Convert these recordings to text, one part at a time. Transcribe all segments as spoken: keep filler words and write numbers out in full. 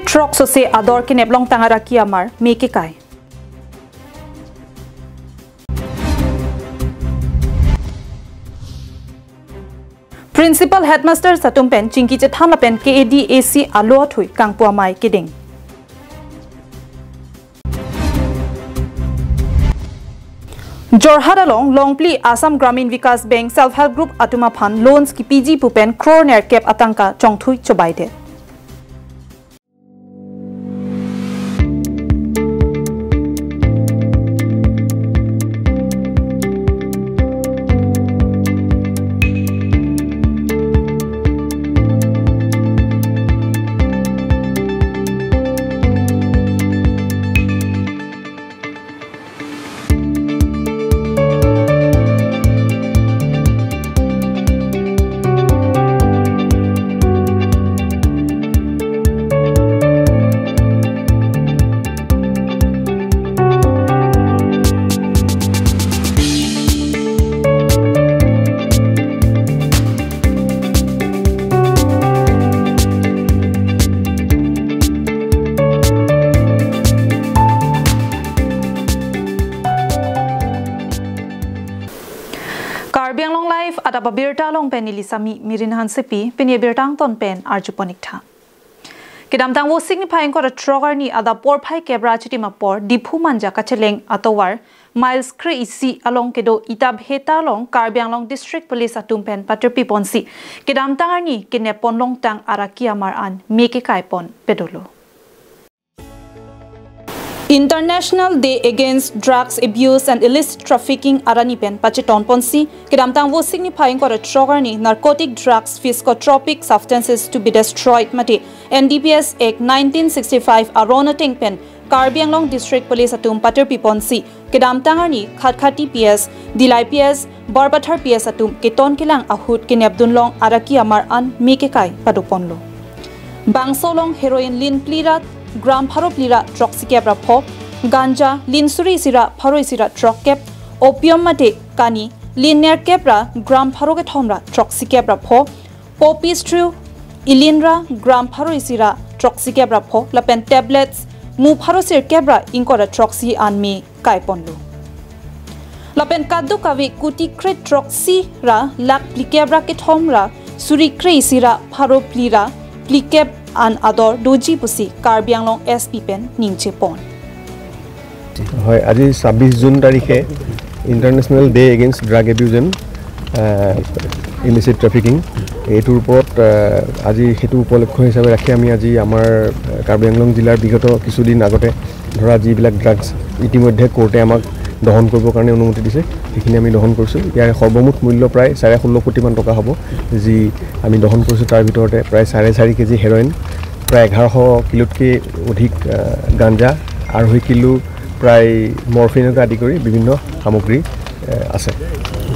Throk sose ador kenep longtang araki amar me kekai. Principal headmasters atum pen chingki chethan lapen K A D A C alo athui kangpu amei kedeng. Jorhat along longpli Assam Gramin Vikas Bank Self Help Group atum aphan loans kipiji pu pen crore nerkep atangka chongthui chobaidet. Karbi Anglong Live adap abirta along pen neli Sami Mirin Hansepi, pini abirta angton pen arjuponik tha. Kedamtang Vosik niphai ingkoi ra throk arni adap porphai kep ra achitim apor, Diphu Manja kacheleng atovar, miles kre-isi along kedo Itaphe ta along Karbi Anglong District Police atum pen patirpi ponsi kedamtang arni kenep pon longtang araki amar an me kekai pon pedolo. International Day Against Drugs Abuse and Illicit Trafficking arani pen pacheton ponsi kedamtang Vosik niphai ingkoi ra throk arni Narcotic Drugs Psychotropic Substances to be Destroyed mate N D P S Act nineteen sixty-five aron ateng pen Karbi Anglong District Police atum patirpi ponsi kedamtang arni Khatkhati P S, Dillai P S, Barpathar P S atum keton kelang ahut kenep dun long araki amar an me kekai pado ponlo. Bangso along heroin lin phli ra gram pharo phli ra throksi kep ra pho, ganja lin suri isi ra pharo isi ra throk kep, opium mate kani lin nerkep ra gram pharo kethom ra throksi kep ra pho, poppy stew ilin ra gram pharo isi ra throksi kep ra pho lapen tablets mu pharo sirkep ra ingkoi ra throksi an me kai ponlo. Lapen kadokave kuti kre throksi ra lakh phlikep ra kethom ra suri kre isi ra pharo phli ra phlikep an ador doji pusi Karbi Anglong S P pen ningje pon. হয়, আজি ছাব্বিছ জুন তাৰিখে international day against drug abuse and ইলিচিট ট্ৰেফিকিং। এইটোৰ ওপৰত, আহ, আজি সেইটো উপলক্ষ হিচাপে ৰাখি আমি আজি আমাৰ, আহ, কাৰ্বি আংলং জিলাৰ বিগত কিছুদিন আগতে ধৰা যিবিলাক ড্ৰাগছ ইতিমধ্যে কোৰ্টে আমাক দহন কৰিবৰ কাৰণে অনুমতি দিছে, সেইখিনি আমি দহন কৰিছোঁ। ইয়াৰ সৰ্বমুঠ মূল্য প্ৰায় চাৰে ষোল্ল কোটিমান টকা হ'ব। যি আমি দহন কৰিছোঁ, তাৰ ভিতৰতে প্ৰায় চাৰে চাৰি কেজি হেৰইন, প্ৰায় এঘাৰশ কিলোতকৈ অধিক, আহ, গাঞ্জা, আঢ়ৈ কিলো প্ৰায় মৰফিনকে আদি কৰি বিভিন্ন সামগ্ৰী, আহ, আছে।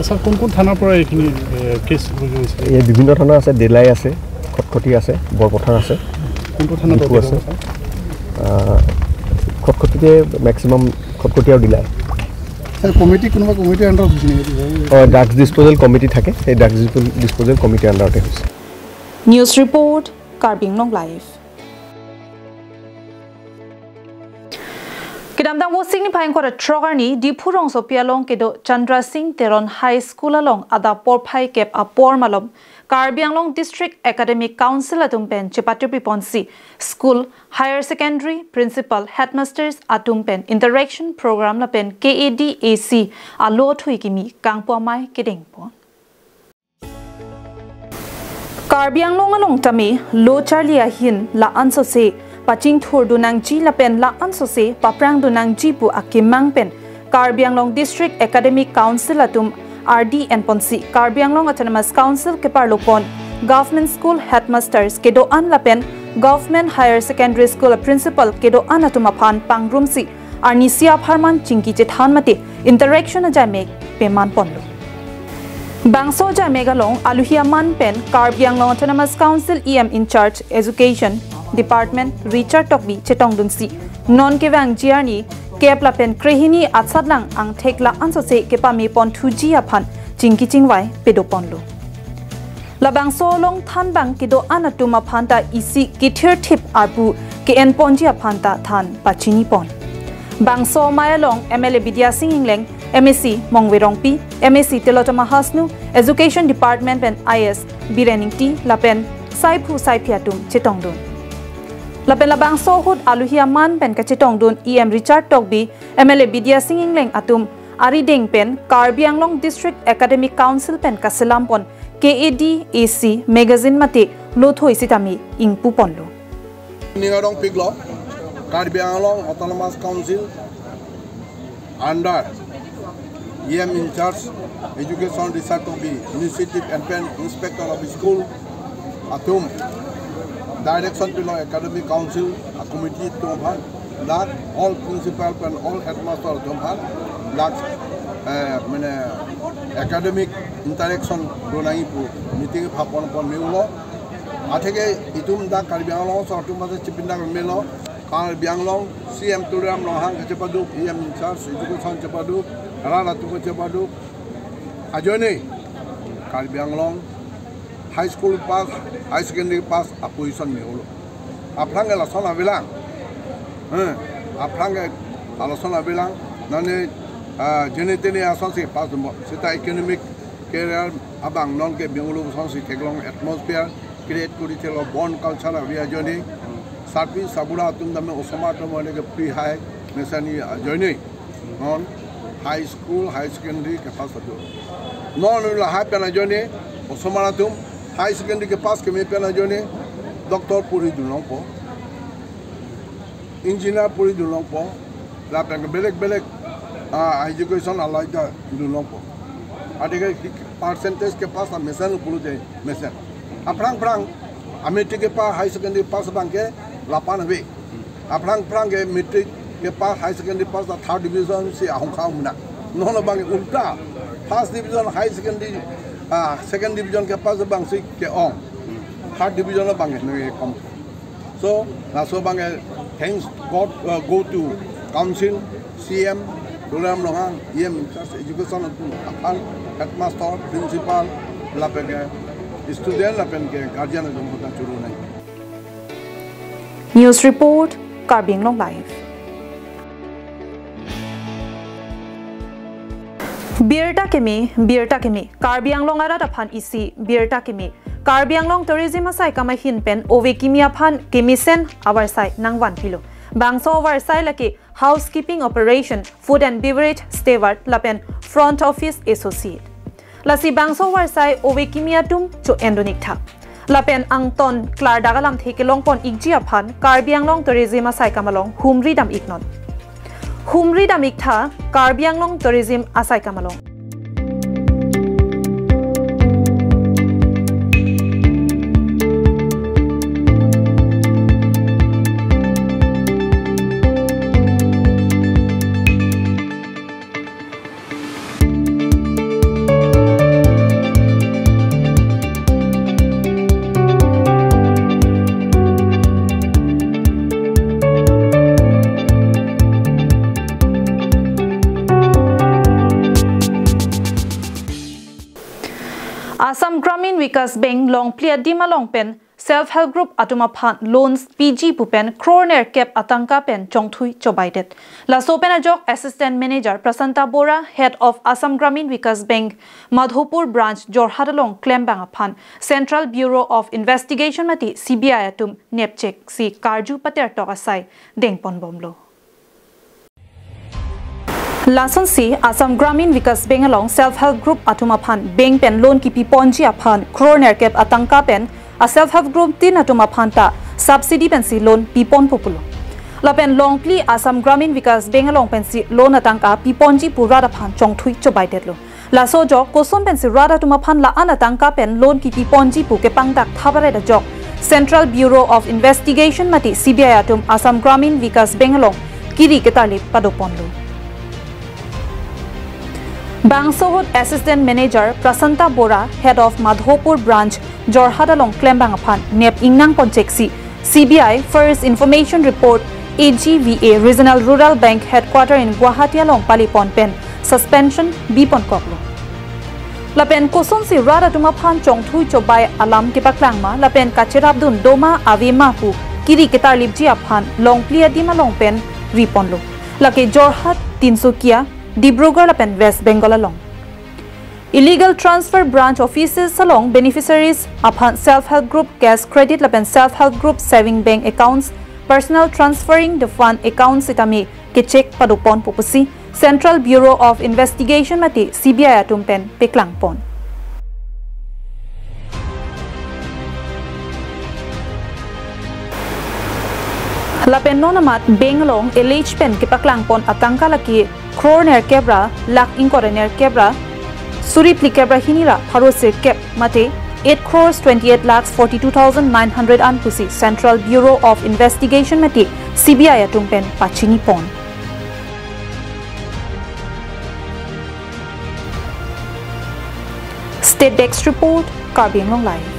ছাৰ, কোন কোন থানাৰ পৰা এইখিনি, এ, কেছ ৰুজু হৈছে? এই বিভিন্ন থানা আছে, দেলাই আছে, খটখটি আছে, বৰপথাৰ আছে, কোনটো থানাত ডিফু আছে। ছাৰ? আহ, খটখটিতে মেক্সিমাম খটখটি আৰু দিলাই। ছাৰ, কমিটি, কোনোবা কমিটিৰ আণ্ডাৰত হৈছে নেকি? হয়, ড্ৰাগছ ডিছপ'জেল কমিটি থাকে, সেই ড্ৰাগছ ডিছপ'জেল কমিটিৰ আণ্ডাৰতে হৈছে। News report, Karbi Anglong Live. Kedamtang Vosik niphai ingkoi ra throk arni Diphu rongsopi along kedo Chandra Singh Teron High School along adap porphai kep apor malom Karbi Anglong District Academic Council atum pen chepatirpi ponsi school, higher secondary, principal, headmasters atum pen interaction program lapen K A D A C alo athui kimi kangpu amei kedeng pon. Karbi Anglong along tame lo charli ahin la-an sose pachingthur dun nangji lapen la-an sose paprang dun nangji pu akemang pen Karbi Anglong District Academic Council atum ardi enponsi Karbi Anglong Autonomous Council keparlo pon Government School Headmasters kedo-an lapen Government Higher Secondary School Principal kedo-an atum aphan pangrumsi arnisi apharman chingki chethan mate interaction ajaimek peman ponlo. Bangso ajaimek along aluhi aman pen Karbi Anglong Autonomous Council E M in charge Education Department Richard Tokbi chetongdunsi non kevangji arni kep lapen krehini atsatlang angthek la-an sose kepame ponthuji aphan chingki chingvai pedo ponlo. Labangso along thanbang kedo-an atum aphan ta isi kithirthip arpu ke-enponji aphan ta than pachinipon. Bangso amei along M L A Bidya Sing Engleng, M A C Mongve Rongpi, M A C Tilottama Hasnu, Education Department pen I A S Biren Ingti lapen saiphu saiphi atum chetongdun. Lapen labangso ahut aluhi aman pen kachetongdun E M Richard Tokbi, M L A Bidya Sing Engleng atum arideng pen Karbi Anglong District Academic Council pen kaselampon K A D A C magazine mate lothoi sitame ingpuponlo. Ning arong piklo, Karbi Anglong Autonomous Council under E M in charge Education Richard Tokbi initiative and pen inspector of school atum direction pilo academic council a committee atum aphan, dak all principal pen all headmaster atum aphan, dak, eh, mane academic interaction do nangji pu meeting phapon pon me-olo. Atheke itum dak Karbi Anglong asor atum mate chipindak melo, Karbi Anglong C M Tuliram Ronghang kachepaduk, E M in charge Education chepaduk, rat atum kachepaduk. Ajoine Karbi Anglong high school pass, high secondary pass a position me-olo. Aphrang ke lason avelang. Eh, aphrang ke lason avelang. Nane, ah, jene tene asonsi pass mo. Seta academic career abang non ke Bengaluru asonsi theklong atmosphere create kori thelo, bond culture ave ajoine. Sarpi sabura atum tame osomar atum ane ke pre high mesen ajoine non high school, high secondary kepass atum. Non lahai pen ajoine osomar atum high secondary kepass keme pen ajoine doctor pori dun longpo, engineer pori dun longpo, lapen ke belek belek, ah, education alai ta dun longpo. Atheke percentage kepass amesen pulote mesen. Aphrang phrang a matric kepass, high secondary pass abang ke lapu-an ave. Aphrang phrang ke matric kepass, high secondary pass ta third division si ahong kha umna. Non abang ulta, first division high secondary, ah, second division kepass abang si ke-ong, third division abang ke nangkekom. So laso abang ke thanks God, uh, go to council, C M Tuliram Ronghang, E M in charge education atum aphan, headmaster, principal, lapen ke student lapen ke guardian atum aphan churu nai. News report, Karbi Anglong Live. Birta keme, birta keme, Karbi Anglong arat aphan isi birta keme. Karbi Anglong Tourism asaikam ahin pen ove kimi aphan kemesen avarsai nangvanpilo. Bangso avarsai lake housekeeping operation, food and beverage steward lapen front office associate. Lasi bangso avarsai ove kimi atum cho-endun iktha. Lapen angton klardak alamthe kelongpon ikji aphan Karbi Anglong Tourism asaikam along humri dam iknon. Humri dam iktha Karbi Anglong Tourism asaikam along. Assam Gramin Vikas Bank Longphli adim along pen Self Help Group atum aphan loans piji pu pen crore nerkep atangka pen chongthui chobaidet. Laso pen ajok Assistant Manager Prasanta Bora, Head of Assam Gramin Vikas Bank, Madhopur Branch, Jorhat along klembang aphan Central Bureau of Investigation mate C B I atum nepchek si karju patertok asai dengponbomlo. Lasonsi Assam Gramin Vikas Bank along Self Help Group atum aphan bank pen loan kipiponji aphan crore nerkep atangka pen a Self Help Group tin atum aphan ta subsidy pensi loan piponpo pulo. Lapen Longphli Assam Gramin Vikas Bank along pensi loan atangka piponji pu rat aphan chongthui chobaidetlo. Laso ajok koson pensi rat atum aphan la-an atangka pen loan kipiponji pu kepangdak thabaret ajok Central Bureau of Investigation mate C B I atum Assam Gramin Vikas Bank along kiri ketarli padoponlo. Bangso ahut Assistant Manager Prasanta Bora, Head of Madhopur Branch, Jorhat along klembang aphan nep ingnangponchek si C B I First Information Report, A G V A, Regional Rural Bank Headquarter in Guwahati along palipon pen suspension biponkoklo. Lapen kosonsi rat atum aphan chongthui chobai alam kepaklang ma lapen kacherapdun doma ave ma pu kiri ketarlipji aphan Longpli adim along pen riponlo. Lake Jorhat, Tinsukia, Dibrugarh lapen West Bengal along. Illegal transfer branch offices along beneficiaries aphan self-help group cash credit lapen self-help group saving bank accounts, personal transferring the fund accounts sitame kecheck padoponpo pusi Central Bureau of Investigation mate C B I atum pen peklangpon. Lapen non amat bank along alleged pen kepaklangpon atangka lake crore nerkep ra lakh ingkoi ra nerkep ra suri phlikep ra hini ra pharo sirkep mate eight crores twenty-eight lakhs forty-two thousand nine hundred an pusi Central Bureau of Investigation mate C B I atum pen pachinipon. State Desk Report, Karbi Anglong Live.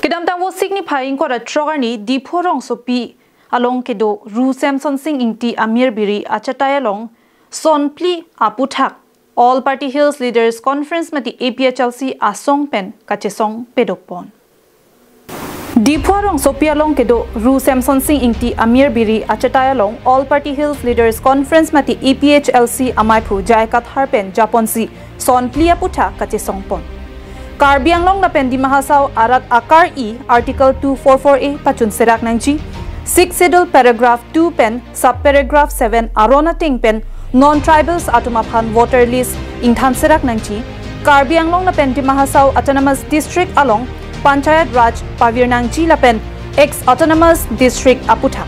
Kedamtang Vosik niphai ingkoi ra throk arni Diphu rongsopi along kedo Ru Semson Sing Ingti Amir Biri achatai along son phli aputhak All Party Hills Leaders Conference mate A P H L C asong pen kachesong pedopon. Diphu rongsopi along kedo Ru Semson Sing Ingti Amir Biri achatai along All Party Hills Leaders Conference mate A P H L C amaiphu J I Kathar pen japonsi son phli aputhak kachesongpon. Karbi Anglong lapen Dima Hasao arat akar-i Article two four four A pachunserak nangji, Sixth Schedule paragraph two pen sub paragraph seven aron ateng pen non-tribals atum aphan voter list ingthanserak nangji, Karbi Anglong lapen Dima Hasao Autonomous District along Panchayat Raj pavir nangji lapen ex-autonomous district aputhak.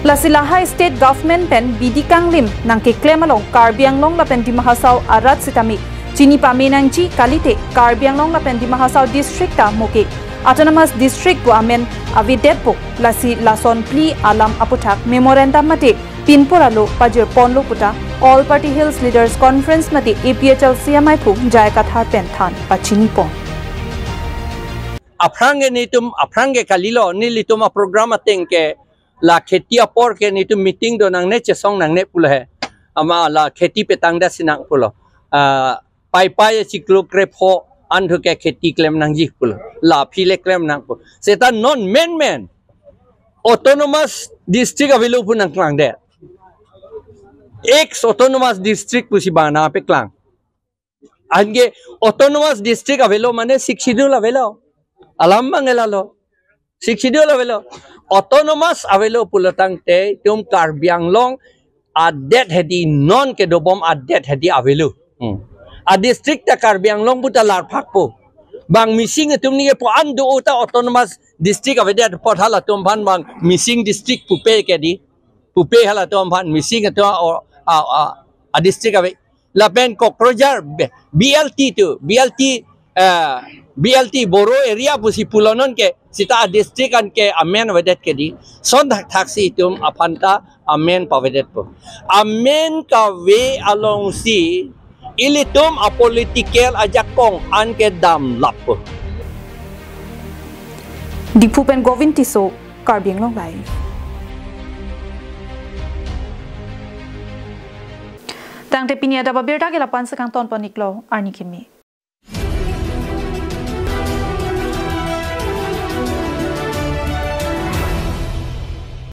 Lasi lahai state government pen bidi kanglim nangkeklem along Karbi Anglong lapen Dima Hasao arat sitame chini pame nangji, kalite Karbi Anglong lapen Dima Hasao district ta mo ke autonomous district pu amen avedetpo. Lasi lason phli alam aputhak memorandum mate pinpur alo pajirponlo puta All Party Hills Leaders Conference mate A P H L C amaiphu J I Kathar pen than pachinipon. Aphrang ke netum, aphrang ke kalilo, nelitum aprogram ateng ke la kheti apor ke netum meeting do nangne, chesong nangne pulo he. Ama la kheti petang dasi nang pulo. Ah, pai pai chiklo krepho an thu ke kheti klem nangji pulo. La aphi le klem nang pu. Seta non menmen autonomous district avelo pu nangklangdet. Ex autonomous district pusi bana peklang. Anke autonomous district avelo mane Sixth Schedule avelo. Alam mangela lo. Sixth Schedule avelo. Autonomous avelo pulotangte itum Karbi Anglong adet hedi, non kedobom adet hedi avelo. Hmm. A district ta Karbi Anglong puta larphakpo. Bang Mising atum nike po an do ta autonomous district avedet apot halatum aphan bang Mising district pupe ke di. Pupe halatum aphan Mising atum a, a, a, a district ave. Lapen Kokrajhar B-, B L T tu, B L T, eh, B L T Boro area pusi pulo non ke, seta a district an ke amen avedet ke di, son thakthak si itum aphan ta amen pavedetpo. Amen kave alongsi ilitum a political ajakong an ke damlappo. Diphu pen Govind Tisso, Karbi Anglong Live. Tangte pini adap abirta ke lapu-an si kangtonpon-iklo, arni kimi.